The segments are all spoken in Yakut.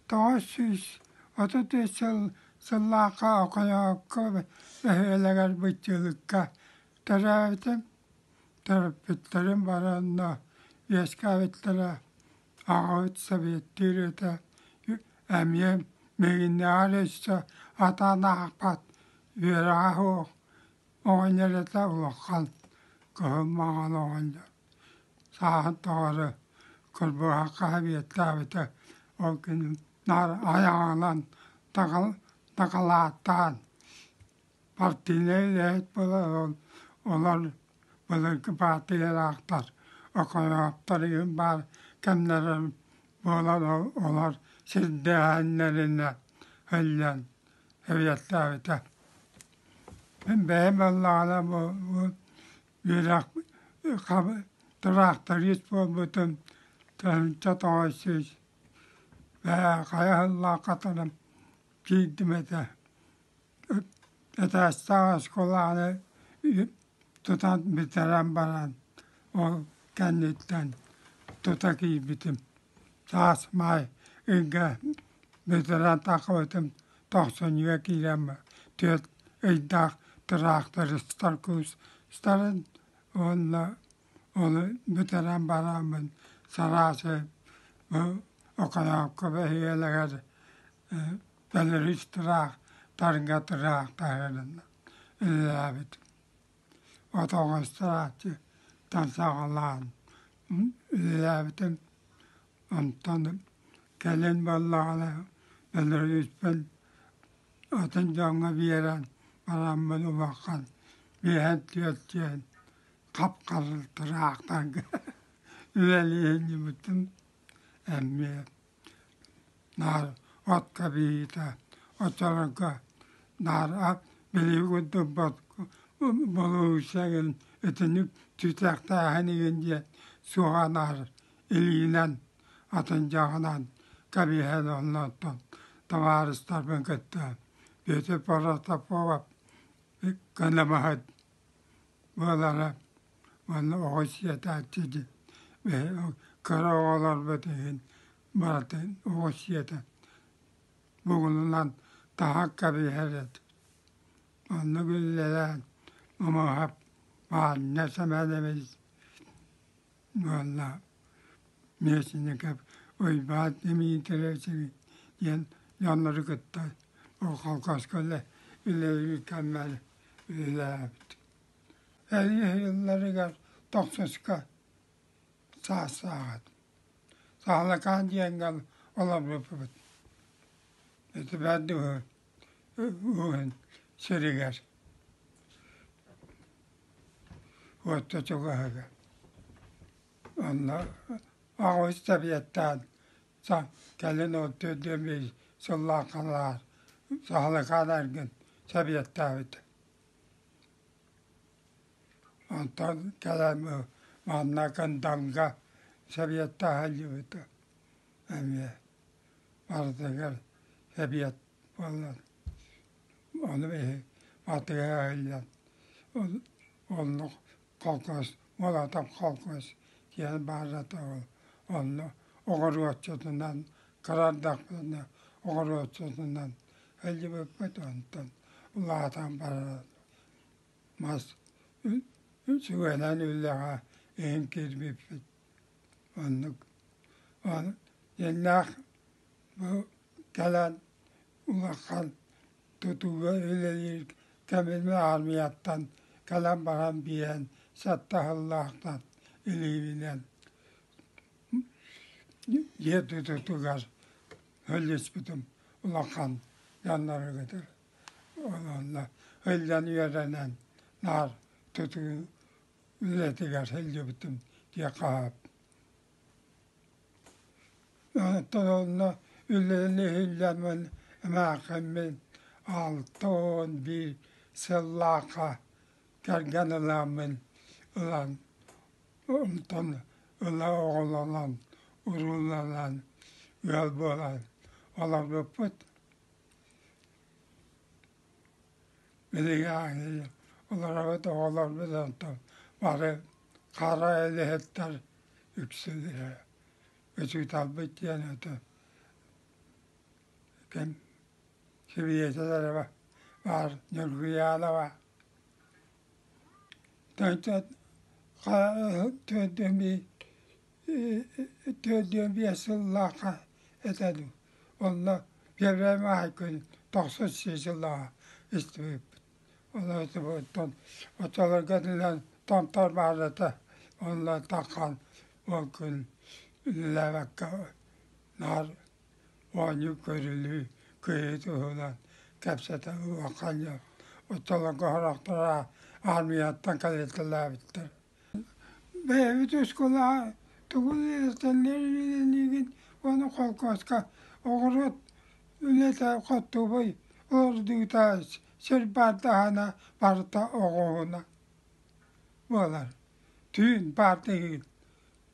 933 сыл сыллаахха Оконоокко бөһүөлэгэр Быччыылыкка төрөөбүтүм. Төрөппүттэрим бары онно үөскээбиттэрэ. Аҕабыт сэбиэттиир этэ. Эмиэ миигиннээҕэр өссө атаан аахпат үөрэҕэ суох оҕонньор этэ улахан кыһыл маҥан оҕонньор. Сааһын тухары кырбыһахха сэбиэттээбитэ. Ол күн наар айаҕынан дакылааттаан партийнай үлэһит буолан олор былыргы партиялаахтар оконоптор игин баар кэмнэрэ буолан олор сирдээһиннэринэ һыллан эбиэттээбитэ. Мин бэйэм буоллаҕына бу үөрэх тыраахтарыыс буолбутум 1900 хайа сыллаахха туран киирдим этэ. Этээстээх оскуоланы тутан бүтэрэн баран ол кэнниттэн тута киирбитим. Саас маай ыйга бүтэрэн тахсыбытым тохсунньуга киирэн 4 ыйдаах тыраахтарыстар куустарын уонна ону бүтэрэн бараммын сараасы бу Оконоокко бөһүөлэгэр Беларусь тыраах тарга тыраахтарынан үлэлээбит. Отоҕосторааччыттан саҕалаан үлэлээбитим. Онтон кэлин буоллаҕына Беларусьпын атын дьоҥҥо биэрэн бараммын улахан биэһэн түөртүөн хап-хара тыраахтарга үлэлиһиннибитим эмиэ наар от кэбиһиитэ оччолорго наар билии курдук болуусагын итинник түтэхтээһин игин диэн суоҕа наар илиинэн атын дьаҕынан кэбиһэн оннуттан табаарыстарбын кытта Петр Протопопов кынамаһыт буолара уонна оҕо сиэтээччи кыра оҕолорбут иһин барытын оҕо сиэтэ бугулунан таһа кэбиһэр этим. Оннук үлэлээн Омоһоп Баанньа Сэмэнэбис уонна Местников Уйбаан Дмитриевич диэн дьоннору кытта ол холкуоска үлэлиир кэммэр үлэлээбит. Эрийэ тохсуска саастааҕыт. Саалакаан диэҥҥэ олорбуппут. Ити бэрт уһун сиригэр уотта чугаһыгар. Онно аҕабыт сэбиэттээн кэлин ол төрдүөн биир сыллааххалаар Саалакаан эргин сэбиэттээбит. Онтон кэлэн манна Кындалга сэбиэттээһиллибитэ эмиэ барытыгар сэбиэт буолан ону биһи батыһа иһиллэн оннук холкуос Молотов холкуос диэн баар этэ ол онно оҕуруотчутунан кыра эрдэхпинэ оҕуруотчутунан сылдьыбыппыт онтон улаатан баран мас сүгэнэн үлэҕэ иһин киирбиппит. Оннук дьиҥнээх бу кэлэн улахан тутууга үлэлиир кэмим аармыйаттан кэлэн баран биэрэн сэттэ сыллаахтан илиибинэн дьиэ тутуутугар өлүспүтүм улахан дьонноругар Онно ыллан үөрэнэн наар тутуу үлэтигэр сылдьыбытым диэххэ сөп. Онтон онно үлэни иһиллэммин эмээххиммин 61 сыллаахха кэргэн ыламмын ылан онтон ыла оҕолонон урууланан ыал буолан олорбуппут. Билигин олоробут оҕолорбут онтон бары хара үлэһиттэр үксүлэрэ учууталбыт диэн этэ. Ким Сибиэтэлэрэ баар Ньургуйаанова 45 сыллаахха этэ дуу, онно Первай Маай күн тохсус сыллааҕа истибиппит. Ол оччолорго итинэн томтор баар этэ, онно таххан ол күн үлэлээбэккэ наар оонньуу көрүлүү кыайыы туһунан кэпсэтэ улахан дьон оччолорго сорохторо аармыйаттан кэлитэлээбиттэр. Бэйэбит оскуолаҕа тугу үөрэтэллэр уонна холкуоска оҕуруот үлэтэ хотуобай олордуута сир баардаһына барыта оҕуһуна буолар. Түүн баардыгын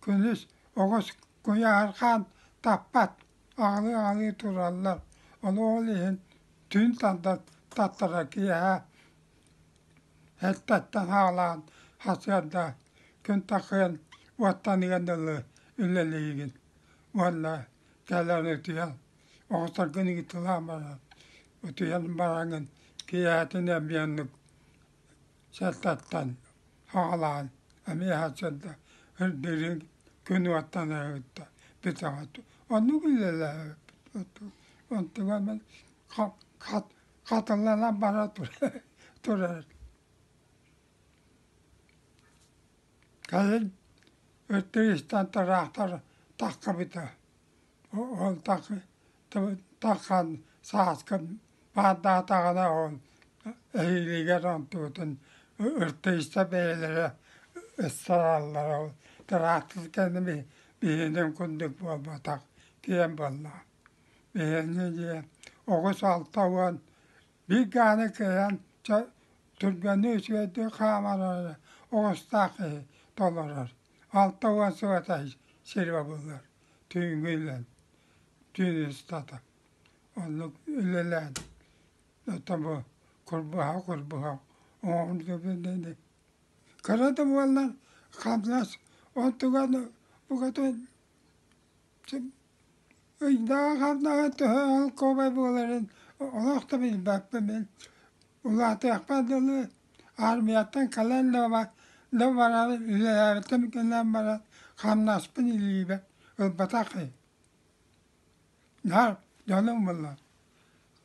күнүс оҕус куйаархаан таппат аҕылыы-аҕылыы тураллар. Ону ол иһин түүн таттара киэһэ эрдэттэн хаалаан сарсыарда күн тахсыан уоттаныан дылы үлэлиигин уонна кэлэн утуйан оҕустаргын ыыталаан баран утуйан бараҥҥын киэһэтин эмиэ оннук сэртэттэн хаалаан эмиэ сарсыарда үрдүрүн күн уоттаныгыттан бүтэҕит оннук үлэлээбиппит онтугар хатылланан бара турар. Кэлин өттүгүстэн тыраахтар таххыбыта. Ол таххан сааскы баардаатаҕына ол эһиилигэр онтубутун ыртыйса бэйэлэрэ ыстараллара. Ол тыраахтар кэннэ биһигинин курдук буолбатах киэн буоллаҕа. Биһигини дьиэ оҕус 60 биир гааны кыайан түргэнник үчүгэйдик хаамар эрэ оҕустаах киһи толорор. 60 сылата сиргэ булар түүҥҥү үлэн түүн устата оннук үлэлээн оттон бу курбуһах курбуһах оҥоһун кыра да буоллар хамнас онтуган букатын Ыйдаах ардаҕа төһө алкобай буоларын олох да билбэппин мин. Улаатыахпар дылы армияттан кэлэн да да баран үлэлээбитим кэлэн баран хамнаспын илиибэр ылбатах киһи. Наар дьонум булла.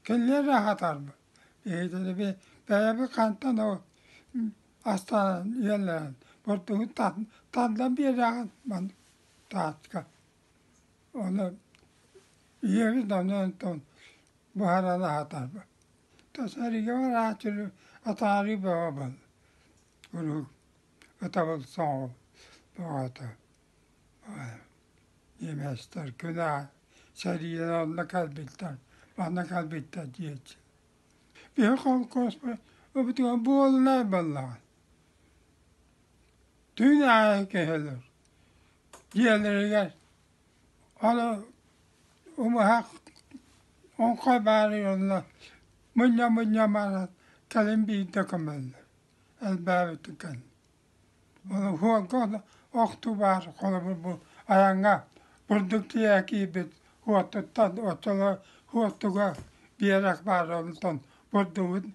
Кинилэр аһатарбыт. Биһиги бэйэбит хантан ол астаан үөллээн бурдугу тардан биэрэҕин маннык тааска. Ону ийэбит онон онтон буһаран аһатарбыт. Сэриигэ барааччыны атаарыы бөҕө буолла. Куруук ытабыл соҕус бөҕөтө. Немецтэр күн аайы сэриинэн онно кэлбиттэр, манна кэлбиттэр диэччи. Биһи холкуоспут буолунай буоллаҕа. Түүн аайы кэһэлэр. Дьиэлэригэр аны умуһах оҥхой баарын онно мунньа-мунньа баран кэлин биирдэ көмөллөр элбээбитин кэннэ. Ону хуолга охтуу баар холобур бу айаҥҥа бурдук тиийэ киирбит хуоттуттан оччолор хуоттуга биэрэк баар онтон бурдугун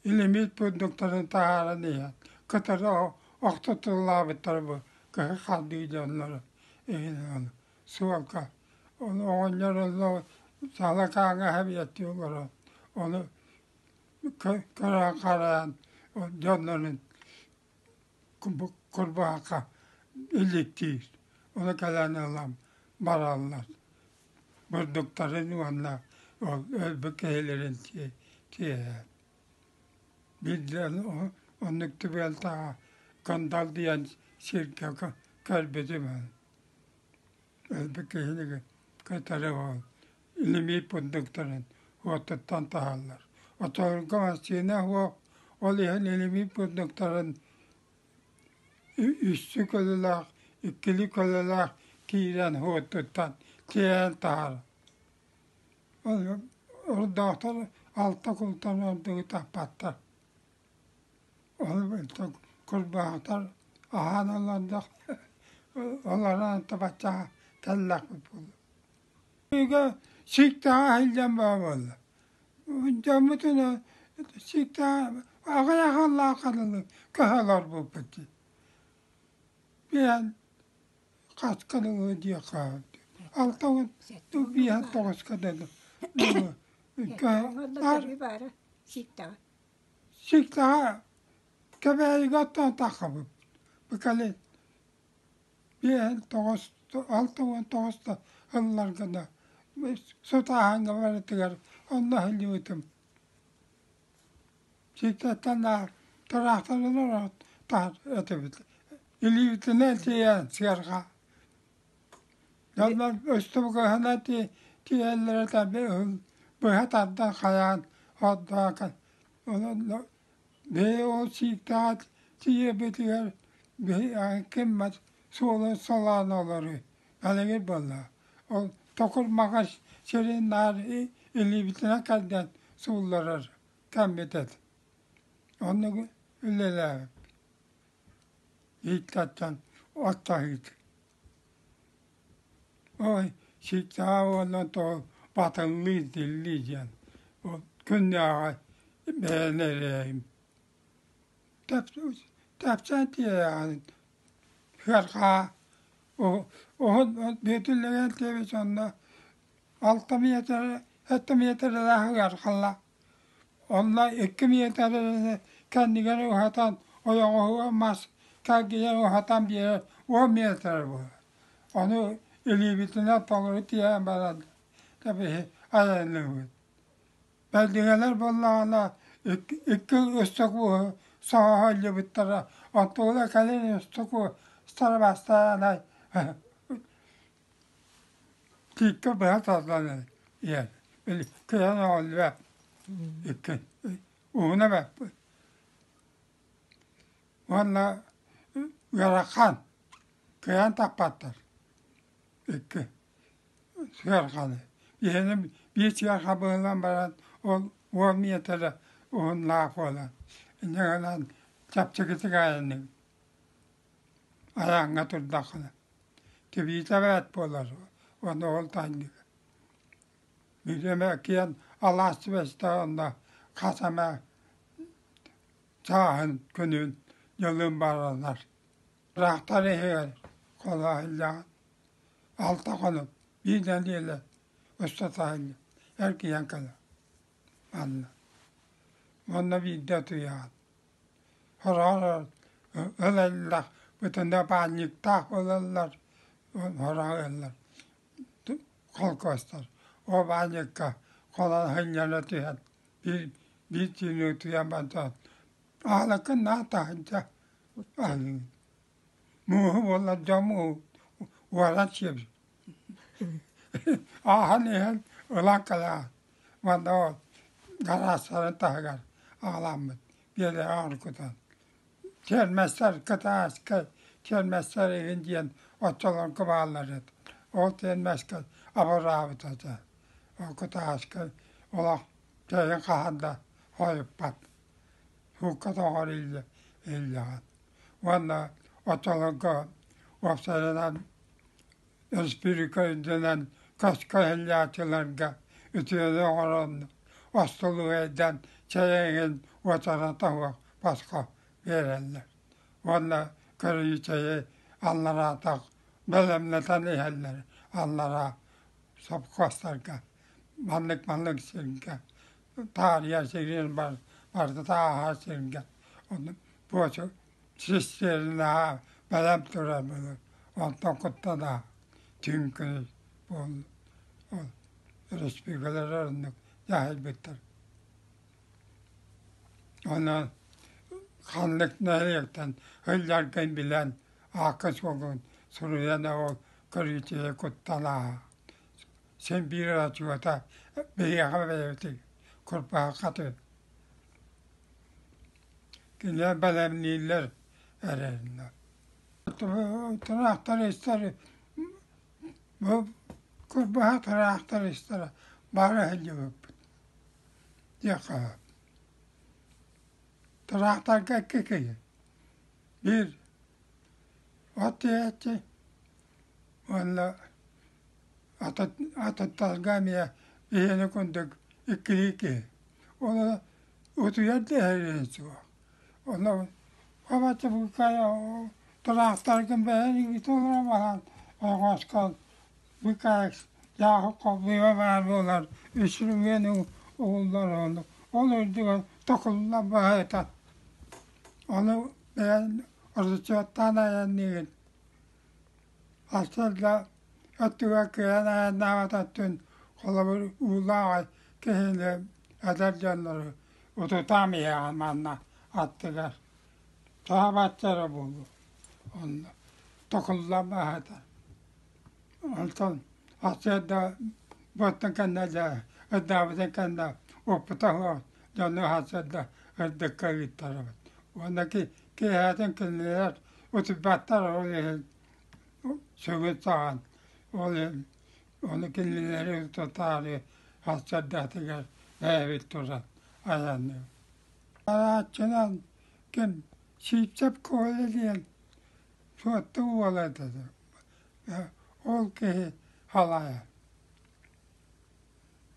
илимиит бурдуктарын таһааран иһэн кытары охтотуллаабыттара бу кыһы хардыы дьонноро иһин суолга ону оҕонньор онно салакааҥҥа эбиэттии олорон ону көрөн харайан дьоннорун курбаахха иликтиир ону кэлэн ылан бараллар бурдуктарын уонна ол өлбүт киһилэрин тиэйэн Биирдэ оннук түбэлтэҕэ Кындал диэн сиргэ көрбүтүм өлбүт киһини кытары ол илимиит бурдуктарын уоттуттан таһаллар. Оторго массыына суох, ол иһин илимиит бурдуктарын үстүү көлөлөөх, иккилии көлөлөөх киирэн уоттуттан тиэйэн таһар. Ордоохтор алта култан ордугу таппаттар. Ол курбаахтар аһаан олордох олорон табаччаҕа кэллэхпит буолуо. Сииктэҕэ сылдьан бөҕө буолла. Дьоммутун сииктэҕэ аҕыйах сыллаахха дылы көһө олорбуппут дии. Биһэн хаска дылы диэххэ 69 биэһэ тоҕуска дылы Сииктэҕэ Кэбээйигэ оттоон таххабыт. Бу кэлин биэһин тоҕус 69 да ылларгына сутааһыҥҥа барытыгар онно сылдьыбытым. Сииктэттэн тыраахтарынан таһар этибит. Илиибитинэн тиийэн сыарҕа. Дьоннор өстөбүкэһинэ тиийэллэрэ быһа тардан хайаан ордоон онон Бэйэ ол сииктээх тиийэрбитигэр биһи ким суолун солоон олоруу балыгыр буолла. Ол токур маҕас сирин наар илиибитинэн кэрдэн суулларар кэммит этэ. Оннук үлэлээбиппит. Ииттаттан оттоһуут. Ой, сииктээх уонна тоҕо батыллыы тиллии диэн ол күннээҕи бэйэни эрэйим. Тэпсэн тиэйэҕин сыарҕаа уһун бүөтүллэгэн тиэбит онно 6 миэтэрэ 7 миэтэрэлээх ыархалла. Онно 2 миэтэрэни кэннигэр уһатан ойоҕоһугар мас кэлгийэн уһатан биэрэр 10 миэтэрэ буолар. Ону илиибитинэн толору тиэйэн баран тэбиһи айанныыбыт. Бэлдиҥэлэр буоллаҕына икки ыстакууһу соһо илдьибиттэрэ, оттугуна кэлин ыстакуу старабастаанай тииккэ быһа тардан иһэр. Кыайан оҕоллубат икки уһуна баппыт. Уонна ыарахан кыайан таппаттар икки сыарҕаны. Биһини биир сыарҕа быһыллан баран ол 10 миэтэрэ уһуннаах буолан инньэ гынан чэпчэкитик айанныыбыт. Айаҥҥа турдаххына. Тибиитэ бэрт буолар уонна ол таанньыга. Биир эмэ киэн алаас түбэстэ онно хас эмэ чааһын күнүн дьылын бараллар. Ыраахтар иһигэр холоһуллаҕын 6 хонук биир нэдиэлэ устата эргийэн кэлэр манна. Уонна биирдэ утуйаҕын. Хороҕор ылаллар бытына баанньыктаах ылаллар хороҕо ылаллар холкуостар. Ол баанньыкка холон сынньана түһэн биир биир түүнү утуйан баран аалаккын наа таһырдьа аһыыгын. Мууһу буоллар дьон мууһу уоран сиэбит. Ааһан иһэн ылан кэлэҕин. Уонна ол гараастарын таһыгар аҕаламмыт биэдэҕэ оргутан. Тиэрмэстэр кытааскай, тиэрмэстэр игин диэн оччолорго бааллар этэ. Ол тиэрмэскэ абыраабыт этэ. Ол кытааскай олох чэйин хаһан да хойуппат. Суукка тоҕор ииллэҕин. Уонна оччолорго уопсайынан республика үрдүнэн көскө иһиллээччилэргэ үтүөнү оҥорон остолобуойдан чэй эҥин уочарата суох босхо биэрэллэр. Уонна көрүү чэйи аллараатах бэлэмнэтэн иһэллэр аллараа сопхуостарга маннык-маннык сиргэ таарыйар сирин барыта ааһар сиргэ ону буочу сиссиэринэ бэлэм турар буолар онтон куттана түҥ буол ол республикалар оннук дьаһайбыттар. Онон ханнык нэһилиэктэн ылларгын билэн аакка-суолгун суруйан ол көрүүтүгэр куттана син биир отчуота биһиэхэ бэйэбитигэр курбааххатын кинилэр бэлэмнииллэр эрэннэр. Тырахтаристар бу курбаһа тырахтаристара бары сылдьыбыппыт диэххэ сөп. Тыраахтарга икки киһи биир от тиэйээччи уонна Атыттарга эмиэ биһиэни курдук иккилии киһи. Ол утуйар да иһэрин суох. Ону хабаччы тыраахтаргын бэйэҥ ыыта олорон баран оҕоскон быкаайык дьааһык баар буолар үстүрүмүөн угуллар ону ол үрдүгэр токулла баһыта ону бэйэҥ оручуоттаан айанныыгын Сарсыарда өттүгэр кыайан айаннаабат өттүн холобур уулаах киһини эдэр дьоннору утутаам иһэҕин манна аттыгар саабачча эрэ буолуо онно токуллан баһыта онтон сарсыарда буоттун кэннэ дьэ ырдаабытын кэннэ уоппута суох дьону сарсыарда ырдыкка ыыттарабыт уонна киэһээтин кинилэр утуйбаттар ол иһин сөҥүн саҕан ол иһин ону кинилэри утутаары сарсыардатыгар бэйэбит туран айанныыбыт. Арааччынан ким Сиипсэп Коля диэн Суотту уола этэ ол киһи халайар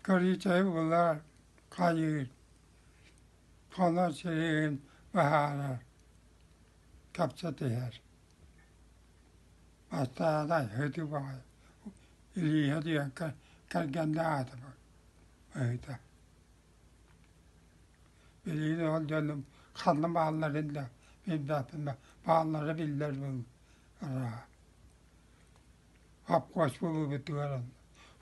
көрүүчэйи булар хайыыр хонор сирин быһаарар кэпсэтиһэр бастаанай һытыы баҕайы Илииһэ диэн кэргэннээх этэ быһыыта Билигин ол дьонум ханна баалларын да билбэппин бааллара биллэр арааһа Обкуос буолуубутугар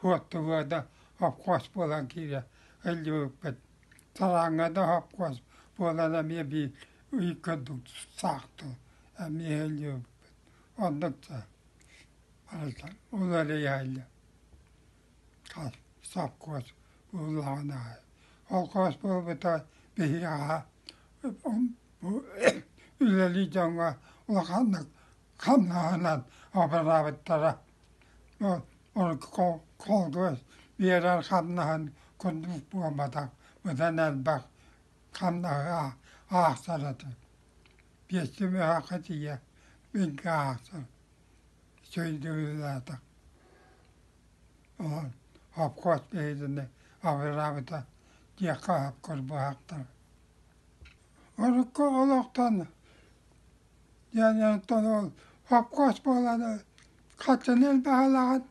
Суоттуга да обкуос буолан киирэ сылдьыбыппыт. Талааҥҥа да обкуос буолан эмиэ биир ый курдук саахтыл эмиэ сылдьыбыппыт. Оннук да барыта уларыйа сопхуос буоллаҕын аайы. Холкуос буолбута биһиэхэ үлэлии дьоҥҥо улаханнык хамнаһынан абыраабыттара. Холкуос биэрэр хамнаһын курдук буолбатах, быдан элбэх хамнаһы аахсар этэ. Биэстии мөһөөххө тиийэ бииргэ аахсар үчүгэйдик Обхуос биһигини абыраабыта диэххэ сөп курбуһахтар. Урукку олохтон диэн онтон ол обхуос буолан хаччыны элбэҕэлэҕин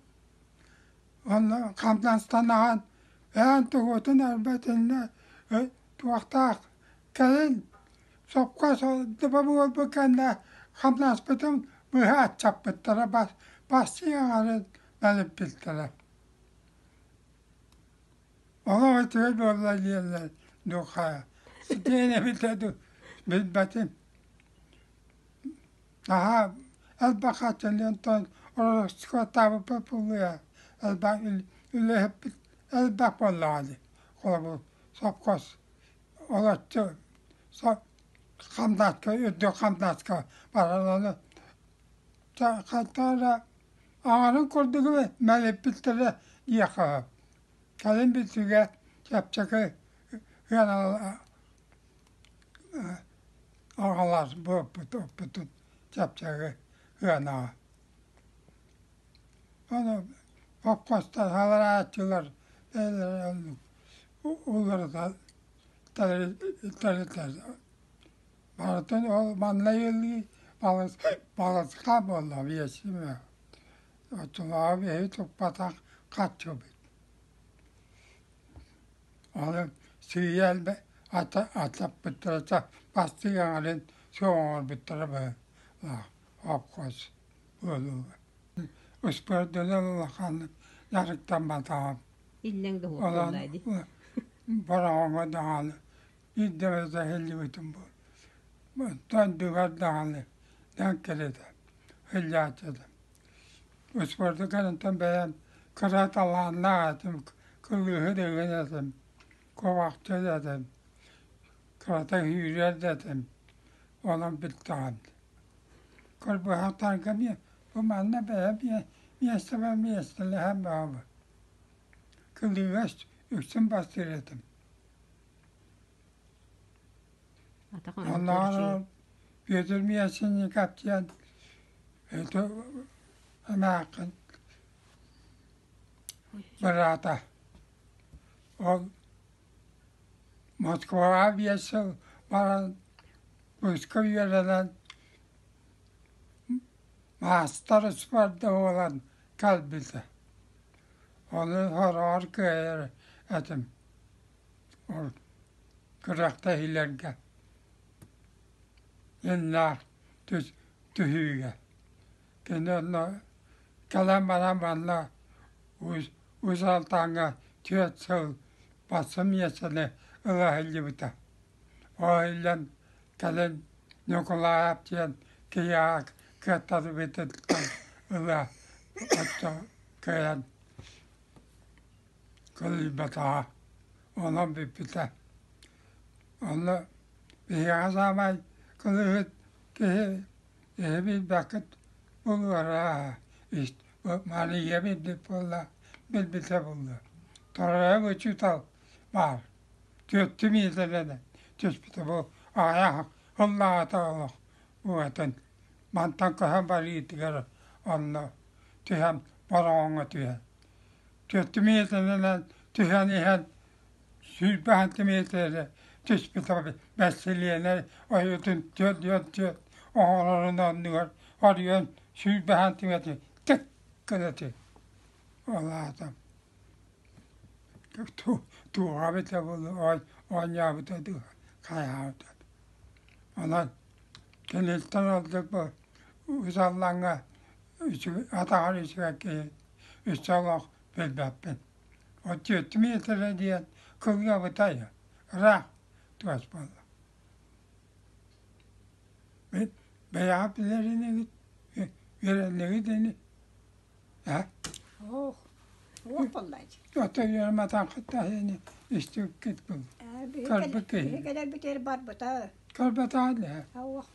онно хамнастанаҕын ээн тугутун эрбэтиннэ туохтаах кэлин сопхуос буолбут кэннэ хамнаспытын быһа аччаппыттара бастыҥ бэлиппиттэрэ. Олох үчүгэй буолла дииллэр дуу хайа. Ситиэн эбитэ дуу билбэтим. Наһаа элбэх хаччыны онтон ороскуоттаабыппыт буолуо элбэх үлэһиппит элбэх буоллаҕа дии. Холобур, сопхуос олоччу хамнаска үрдүк хамнаска баран ону хантан эрэ аҥарын курдук мэлиппиттэрэ диэххэ сөп. Кэлин бүтүүгэ чэпчэки аҕалар буолбут оппутун чэпчэки ыанаҕа. Ону хопхуостар саларааччылар бэйэлэрэ оннук уларыта Барытын ол манна ыаллыы балысха буолла биэсимэ. Оччолооҕу биһиги туппатах хаччыбыт. Ону сыыйа аттаппыттара бастыҥ аҥарын суох оҥорбуттара быһыылаах обхоз буолууга. Успуордунан улаханнык дьарыктамматаҕым. Иллэҥ да уһукталлаа дии. Бороҕоҥҥо даҕаны биирдэ эмэ иһиллибитим буолуо. Оттон дыгар даҕаны дэҥ кэриэтэ иһиллээччи Успуорду кэнниттэн бэйэм кыра талааннаах этим, кылыыһыт эҥин этим, куобахчыт этим, кырата сүүрэр да этим, онон бүттэҕим. Кырбыһахтарга бу манна бэйэм миэстэбэр миэстэлэһэн баҕабын. Кылыыга үксүн бастыыр этим. Оннооҕор Петр Быраата. Ол Москваҕа 5 сыл баран куска үөрэнэн маастар спорда буолан кэлбитэ. Ону сороҕор кыайар этим. Ол күрэхтэһиилэргэ иннаах түһүүгэ. Кини онно кэлэн баран манна Уус Алтааҥҥа 4 сыл бастакы миэстэни ыла сылдьыбыта. Ол иһиллэн кэлин Ньукулаайап диэн киһи кыаттарбытыттан ыла оччо кыайан кылыйбатаҕа. Онон бүппүтэ. Онно биһиэхэ саамай кылыһыт киһи эһи билбэккит булуора Мария билбит буолла, билбитэ буолла. Торуйа учуутал баар. Түөртүү миэтэрэнэн түспүтэ бу аҕыйах сыллааҕыта олох уотун мантан көһөн барыытыгар онно түһэн Бороҕоҥҥо түһэн. Түөртүү миэтэрэнэн түһэн иһэн 20 сантиметр түспүтэ бэстилиэнэй ойуутун 44 оҥорорун оннугар оройуон 20 сантиметр тик гына тү ол аата туоҕа эбитэ буолуо оонньообута дуу хайаабыта онон киниттэн ордук бу Уус Аллаҥҥа атаҕар үчүгэй киһи өссө олох билбэппин. Отчуот метрэ диэн кылгабытай ыраах туос буолла. Бэйэҕэ билэр инигит, үөрэннигит ини. А? Ох, уох буоллаачы. Ото үөрэмэтэн ини истибиккит был. Көрбүт киһи. Кэлэрбитигэр барбыта. Көрбөтөҕө да. Ох.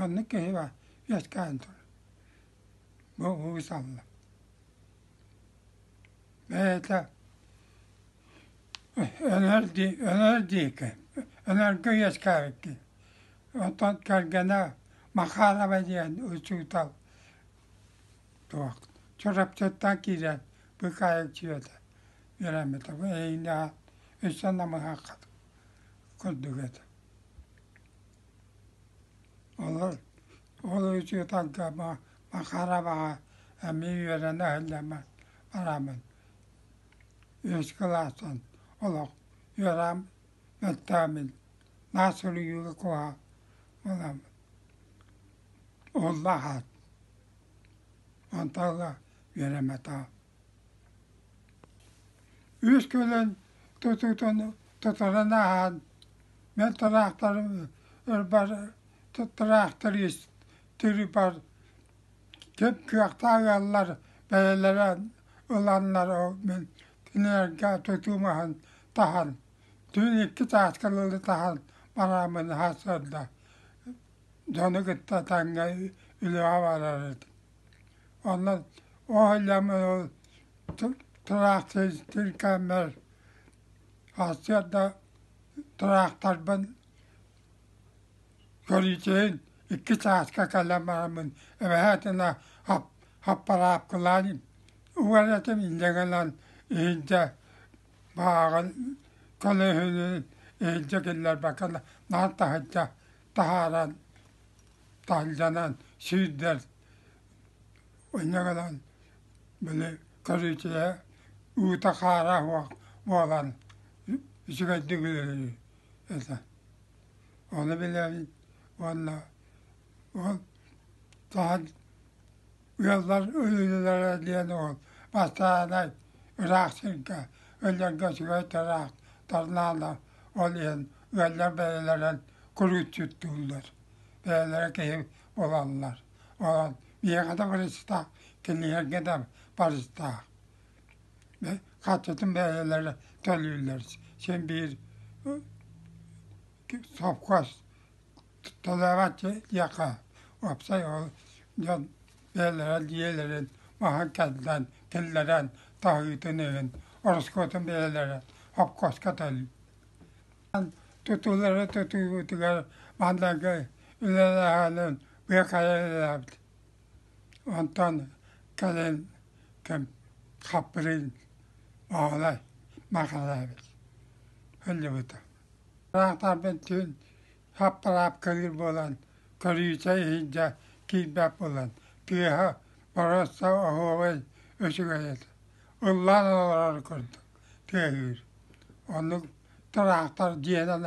Оннук киһи бар үөскээн турар. Бу Уус Алла. Бэйэтэ Өнөр Өнөр диэки, Өнөргө үөскээбиккин. Оттон кэргэнэ Махарова диэн учуутал туох Чурапчыттан киирэн быыкаайык дьиэтэ үөрэммитэ. Бу эйиҥнээх өссө намыһах курдук этэ. Олор ол учууталга Махароваҕа эмиэ үөрэнэ сылдьаммын бараммын үс кылаастан олох үөрэҕим мөлтөөммүн наар суруйууга куһаҕан буоламмын уһуллаах онтон ыла үөрэммэтэҕим. Үс күнүн тутуутун тутаран ааһан мен тыраахтарым ырбар тыраахтарист түрүпар кып кыахтаах ыаллар бэйэлэрэ ыланнар мин кинилэргэ тутуу маһын таһан түүн 2 чааска дылы таһан барааммын сарсыарда дьону кытта тэҥҥэ үлэҕэ барар этим. Онно ол тыраахтыр кэммэр сарсыарда тыраахтарбын көрүүтүн 2 чааска кэлэн бараммын эбэһээтинэ хаппараапкалаан угар этим инньэ гынан иһирдьэ бааҕын көлөһүнүн иһирдьэ киллэрбэккэ наар таһырдьа таһааран таһырдьанан сүүрдэр инньэ гынан били көрүүтүнэ уута-хаара суох буолан үчүгэйдик үлэлиир этэ. Ону билэбин уонна ол таһан ыаллар өлүүлэрэ диэн ол бастаанай ыраах сиргэ өлөргө үчүгэй тыраах торнадо ол иһин ыаллар бэйэлэрин куруутчуттууллар бэйэлэрэ киһи буолаллар онон миэхэ да барыстаах кинилэргэ да барыстаах хаччытын бэйэлэрэ төлүүллэр син биир совхоз төлөөбөт диэххэ уопсай ол дьон бэйэлэрэ дьиэлэрин маһын кэрдэн киллэрэн таһыытын иһин ороскуотун бэйэлэрэ хопкуоска төлүүр тутуулары тутуубутугар манныгы үлэлээһинин быакайа үлэлээбит. Онтон Кэлин кэм Хаппырыын Баһылай Махалаевич ыллыбыта. Ыраахтарбын түүн хаппараапкалыыр буолан, көрүүтэ иһирдьэ киирбэт буолан, тыаһа боруоста оһуобай үчүгэй этэ. Ыллаан олорор курдук тыаһыыр. Оннук тыраахтар дьиэнэн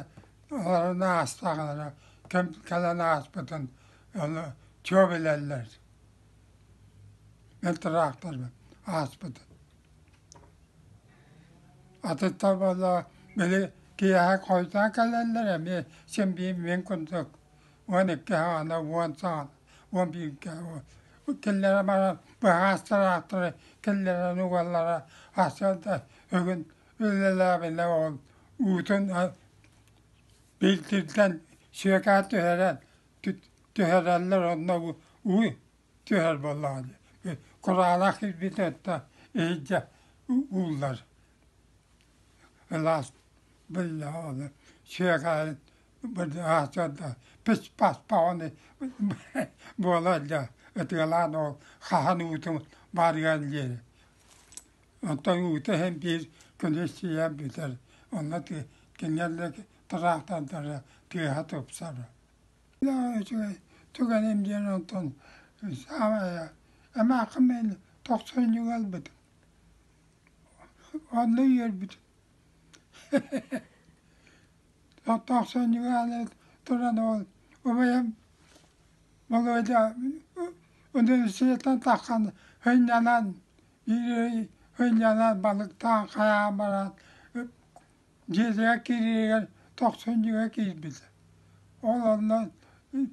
олорон аастаҕына кэм кэлэн ааспытын ону чуо билэллэр. Мин тыраахтарбын ааспытын. Атыттар буолла били киэһэ хойутаан кэлэллэр эмиэ син биир мин курдук 12 саҕана, 10 саҕана, 11-гэ киллэрэн баран быһаас тыраахтары киллэрэн угаллара сарсыарда бүгүн үлэлээбинэ ол уутун биилтиртэн сүөкээн түһэрэн түһэрэллэр онно уу түһэр буоллаҕа дии кураанах киирбитин өттө иһирдьэ ууллар ылаас биллэҕэ сүөкээн пис-пас баҕаны буола илдьэ ытыалаан ол хаһан уутун барыан диэри онтон уута иһэн биир күнүс сийэн бүтэр онно кинилэр тыраахтардара тыаһа тупсара үчүгэй түгэним диэн онтон саамай эмээххин мин тохсунньуга ылбытым онно үөрбүтүм тохсунньуга туран ол убайым Володя университеттан тахсан сынньанан сынньанан балыктаан хайаан баран дьиэтигэр киирэригэр тохсунньуга киирбитэ. Ол онно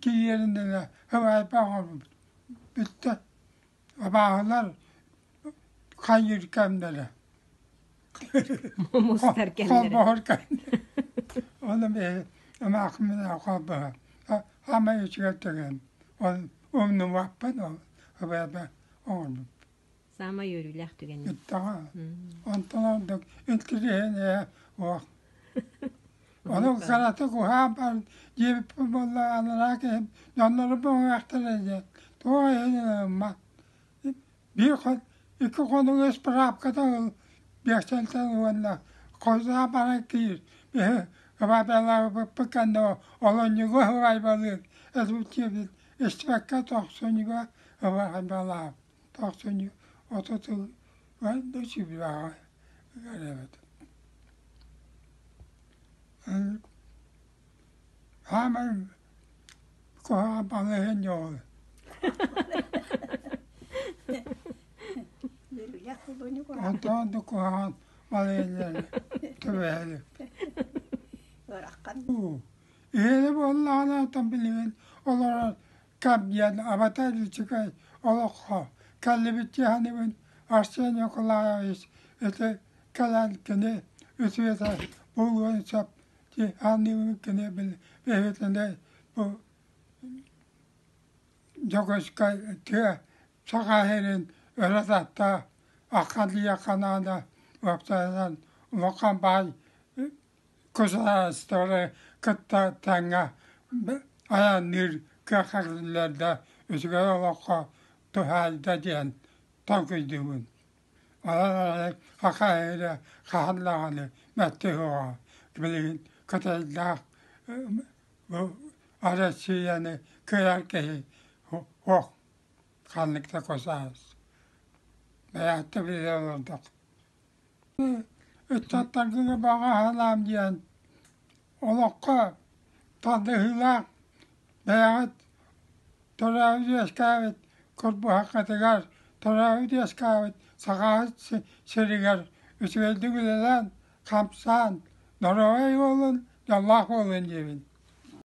киирэрин эрэ сыбаайба оҥорбут. Бүттэ. Абааһылар хайыыр кэмнэрэ. Мустар кэмнэрэ. Холбоһор кэмнэрэ. Ону биһи ымаахмын холбоһор. Хаамай үчүгэй түгэн. Ол умнубаппын ол сыбаайба оҥорбут. Саамай үөрүүлээх түгэн. Иттэҕэ. Онтон ордук интириэһинэйэ уох. Ону кыратык уһаан баран диэбиппин буолла анараа киһим дьоннорум уҥуохтара диэн туох иһин ылыммат. Биир хон икки хонук ыспыраапката ыл биэсчэнтэн уонна хойутаан баран киир биһи ыбаабалаабыппыт кэннэ олунньуга ыбайбалыыр этибит истибэккэ тохсунньуга ыбайбалаабыт тохсунньу 30 сүүрбэҕэ эбит Хаамай куһаҕан балыыһа ол. Онтон да куһаҕан балыыһа түбэһэри. Иһэрэ буоллаҕына оттон билигин олорор кэм диэн абата үчүгэй олоххо кэллибит дии Арсен Николаевич ити кэлэн кини үтүөтэ буолуон сөп дии саныыбын кини бэйэтинэ бу Дьокуускай тыа Саха сирин өрө тарта Аркадия Канада уопсайынан улахан баай государстволары кытта тэҥҥэ айанныыр кыахтаннар үчүгэй олоххо туһаайда диэн толкуйдуубун. Онон саха сирэ хаһан даҕаны мэлдьи суоҕа. Билигин кытайдаах бу Россияны кыайар киһи суох ханнык да косаас. Бэйэҕиттэн билэ олордох. Ыччаттаргыга баҕа санаам диэн олоххо тардыһыылаах бэйэҕит төрөөбүт үөскээбит Курбуһаххытыгар, төрөөбүт үөскээбит Сахаҕыт сиригэр үчүгэйдик үлэлээн, хамсаан, доруобай буолун, дьоллоох буолун диибин.